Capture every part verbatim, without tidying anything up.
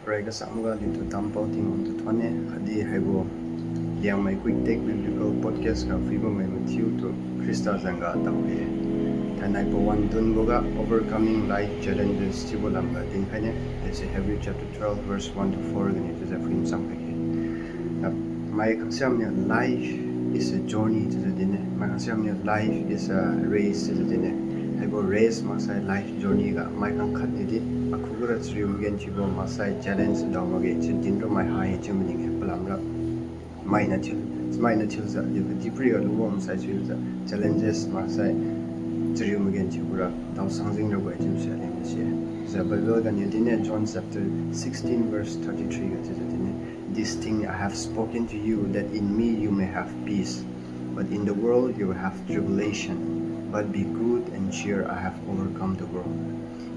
Rai kasamaga aliutu dampao Tingwang tu thuonne, khatdi haibo Liangmai Quick Take Biblical Podcast ga phuibamai mathiutu Khrista zangga daoge. Thainai pawan dunboga Overcoming Life Challenges chiubo lamga dinkhaine. Haise Hebrew chapter twelve verse one to four ganiu chiujiu phui machang khaige. Na, mai khangsiam niu life is a journey chiujiu dinne. Mai khangsiam niu life is a race chiujiu dinne. Haibo race maksai life journey ga mai khangkhat niudi akhuga ra chariu magenthiubo maksai challenge dao makge chiu dinra mai hai chiu maning-e palamra. Maina thiu, maina thiujiu aliu kadihpiriga lubam sai thiujiu challenges maksai chariu magenthiubora dao sangjing rabo-e chiubo si aliu masi-e. Chiujiu Bible ganiu dinne John chapter sixteen verse thirty-three ga chiujiu dinne. This thing I have spoken to you, that in me you may have peace. But in the world you will have tribulation. But be good and cheer, I have overcome the world.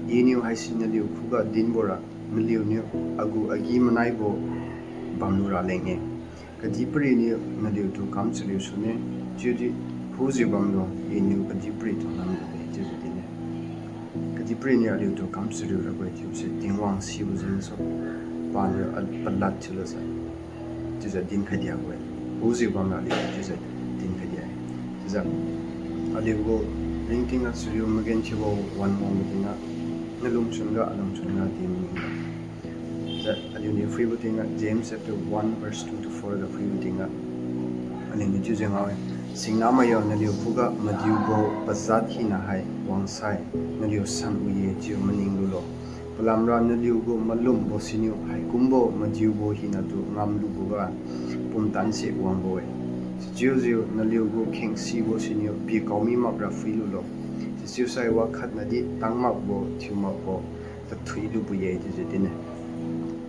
Iniu haise naliu khuga dinbora, naliuniu agu agi-manaibo bamlu raleng-e. Kadihpiri niu naliutu kam chariu sune, chiudi hujiu bamlo, Iniu kadihpiri tu lamlu-e chiujiu dinne. Kadihpiri niu aliutu kam chariu rabo-e chiubose Tingwang sibo jengsu, paniu a- palad thiulujiu chiujiu dinkhai diabo-e. Hujiu bamra aliu chiujiu dinkhai di-e. Chiujiu aliugu ringtingga chariu magenthiubo wan wang matingga, nalungchunga alungchunga din maning-e. Chiujiu aliuniu phuibo tingga James chapter one verse two to four ga phuibo tingga, aliuniu chiujiu ngao-e. Singnamai yo, naliu khuga madiubo pajat hina hai wangsai naliu san wi-e chiu maning lulo. Palamra naliugu malumbo siniu haikumbo madiubo hinatu ngamluboga pumtanse wangbo-e. Sichiujiu naliugu khengsibo siniu pikao mi makra phuilulo. Sichiusai wakhatnadi tangmakbo thiumakbo tathui lubo-e chiujiu dinne.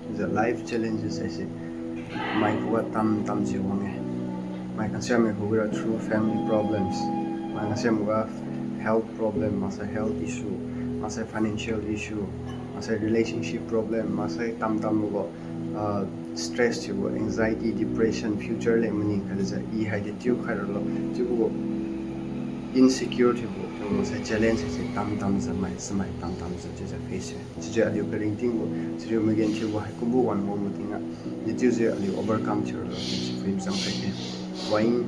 Chiujiu life challenges haise mai khuga tam tamjiu wang-e. Mai khangsiamai khuga ra through family problems, mai khangsiamai khuga health problem, maksai health issue, maksai financial issue, maksai relationship problem, maksai tam tambo, ah, stress thiubo, anxiety, depression, future leng maning khailujiu i haidi thiukhai ralo chiubo insecure thiubo, maksai challenge haise tam tamjiu mai, samai tam tamjiu chiujiu face-e. Chiujiu aliu karingtingbo chariu magenthiubo haikumbo wan wang matingga, chiujiu aliu overcome thiu ralo chiujiu phui machang khaine. Point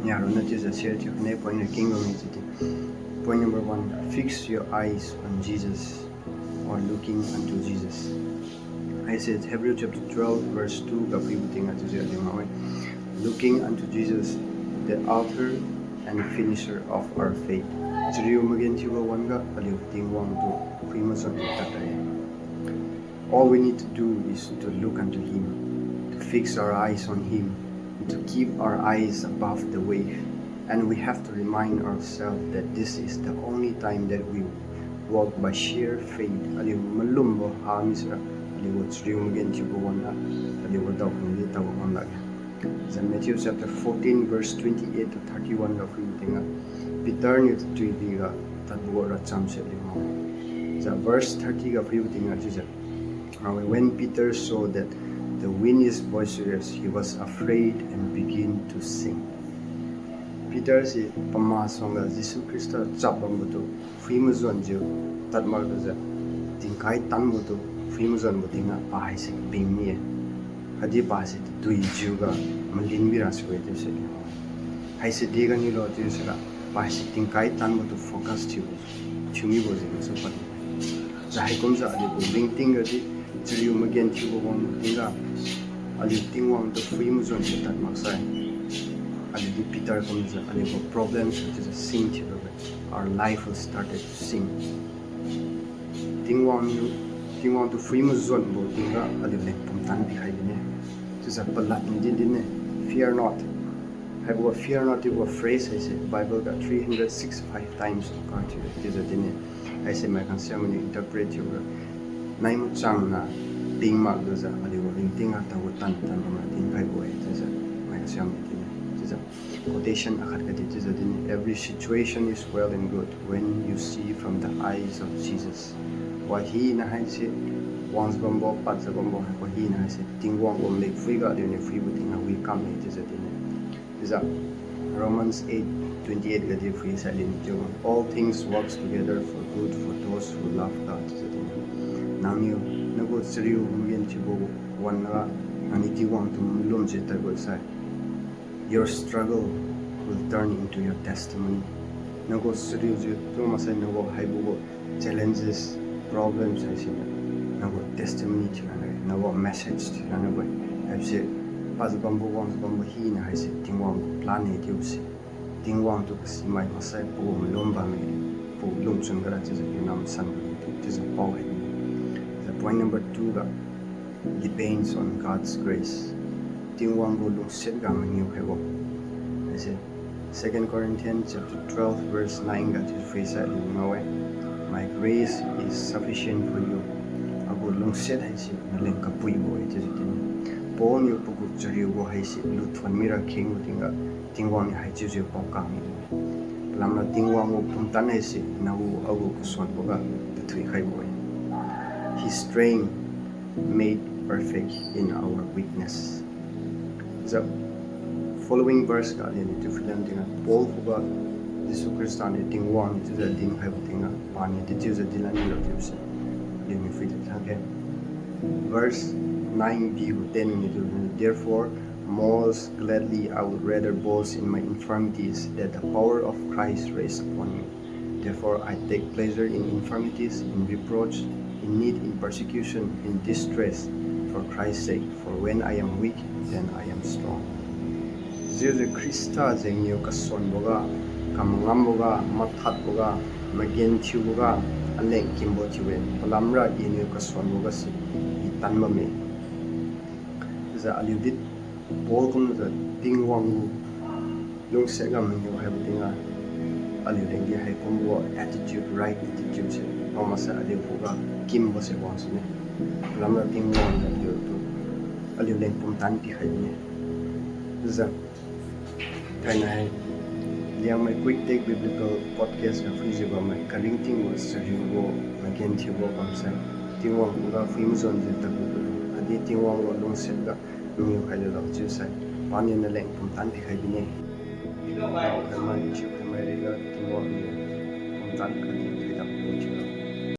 niaronna chiujiu share thiu khaine, point ra keng bamme chiudi. Point number one, fix your eyes on Jesus, or looking unto Jesus. Haise Hebrew chapter twelve verse two ga phuibo tingga chiujiu aliu ngao-e. Looking unto Jesus, the author and finisher of our faith. Chariu magenthiubo wan-ga aliu Tingwang tu phui majon tad-e. All we need to do is to look unto Him, to fix our eyes on Him, to keep our eyes above the wave. And we have to remind ourselves that this is the only time that we walk by sheer faith. Aliu malumbo ha misira, aliu chariu magenthiubo wan-ga, aliu daokhun di tao ngam lakge. Chiujiu Matthew chapter fourteen verse twenty-eight to thirty-one ga phuibo tingga, Peter niu tatuibi ga tadbo racham se aliu ngao-e. Chiujiu verse thirty ga phuibo tingga chiujiu, When Peter saw that the wind is boisterous, he was afraid and began to sink. Peter se pama suangga Jesu Khrista chap bambotu phui majonjiu tad maklujiu, tingkai tanbotu phui majonbo tingga pa haise ping mi-e. Khatdi pa haise tatuijiuga malinbi ra sui-e chiubo se. Haise deganiulo chiusira, pa haise tingkai tanbotu focus thiu, thiu mibo jengsu pad-e. Chiujiu haikumjiu aliugu ringting gadi chariu magenthiubo wang tingga, aliu Tingwang tu phui majonjiu tad maksai, aliudi Peter kumjiu aliugu problem su chiujiu sink thiu rabo-e. Our life will started to sink. Tingwang niu, Tingwang tu phui majonbo tingga aliuleng pumtan pikhai bine. Chiujiu palad niu din dinne, fear not. Haibo fear not chiubo phrase haise Bible ga three hundred sixty-five times occur thiu-e chiujiu dinne. Haise mai khangsiamai niu interpret thiura, nai machangna ping maklujiu aliu ringting ga tao tan tan bamra dinkhaibo-e chiujiu mai khangsiamai dinne. Chiujiu quotation akhat gadi chiujiu dinne, Every situation is well and good when you see from the eyes of Jesus. Wahina haise, wangjiu bambo, padjiu bambo, wahina haise Tingwang gu mik phuiga aliuniu phuibo tingga wi kamme chiujiu dinne. Chiujiu Romans eight twenty-eight gadi phuisai aliuniu chiu, All things works together for good for those who love God chiujiu dinne. Nangniu Nagu chariu magen thiubo wan-ga, nangniu Tingwang tu malum jiu tadbo sai, your struggle will turn into your testimony. Nagu chariujiu tu maksai nagu haibo gu challenges, problems haisiniu nagu testimony thiurabo-e, nagu message thiurabo-e. Haibose pajiu bambo, wangjiu bambo hina haise Tingwang gu plan-e chiubose. Tingwang tu kasimai maksai pagu malum bamme, pagu lungchun gara chiujiu nam sanbo chiujiu pao hai. The point number two ga, depends on God's grace. Tingwang gu lungsiat ga mangiu khaibo haise, Second Corinthians chapter twelve verse nine ga chiu phuisai aliu ngao-e, My grace is sufficient for you. Agu lungsiat haise naleng kapuibo-e chiujiu din-e. Paul niu pagu chariubo haise luthon mira khengbo tingga, Tingwang niu haichiujiu paokang-e. Palamra Tingwang gu pumtan haise nagu agu kasuanboga tathui khaibo-e. His strength made perfect in our weakness. Chiujiu following verse ga aliuniu chiu phuilan tingga, Paul khuga Jesu Khrista niu Tingwang niu chiujiu dinkhaibo tingga, paniu chiujiu dinlan nilo chiubose aliuniu phuijiu thakge. Verse nine b gu ten niu chiu, Therefore, most gladly I would rather boast in my infirmities, that the power of Christ rests upon me. Therefore, I take pleasure in infirmities, in reproach, in need, in persecution, in distress, for Christ's sake. For when I am weak, then I am strong. Chiujiu Khrista jengniu kasuanboga, kamangamboga, mathadboga, magenthiuboga, aleng kimbo thiu-e, palamra iniu kasuanbogase I tan bamme. Chiujiu aliudi Paul kumjiu Tingwang gu lungsiat ga mangiu haibo tingga, aliu lengdi haikumbo attitude, right attitude se wang maksai aliu khuga kimbose wang sune. Palamra Tingwang niu aliutu, aliu leng pumtan pikhai bine. Chiujiu thainai Liangmai Quick Take Biblical Podcast ga phuijiu bammai karingting gu chariubo, magenthiubo bamsai, Tingwang khuga phui majonjiu tadbo, khatdi Tingwang gu lungsiat ga mangiu khailula chiusai, paniu naleng pumtan pikhai bine. Tao khaimai, thiu khaimai riga Tingwang niu pumtan khatdi thoidam thiulo.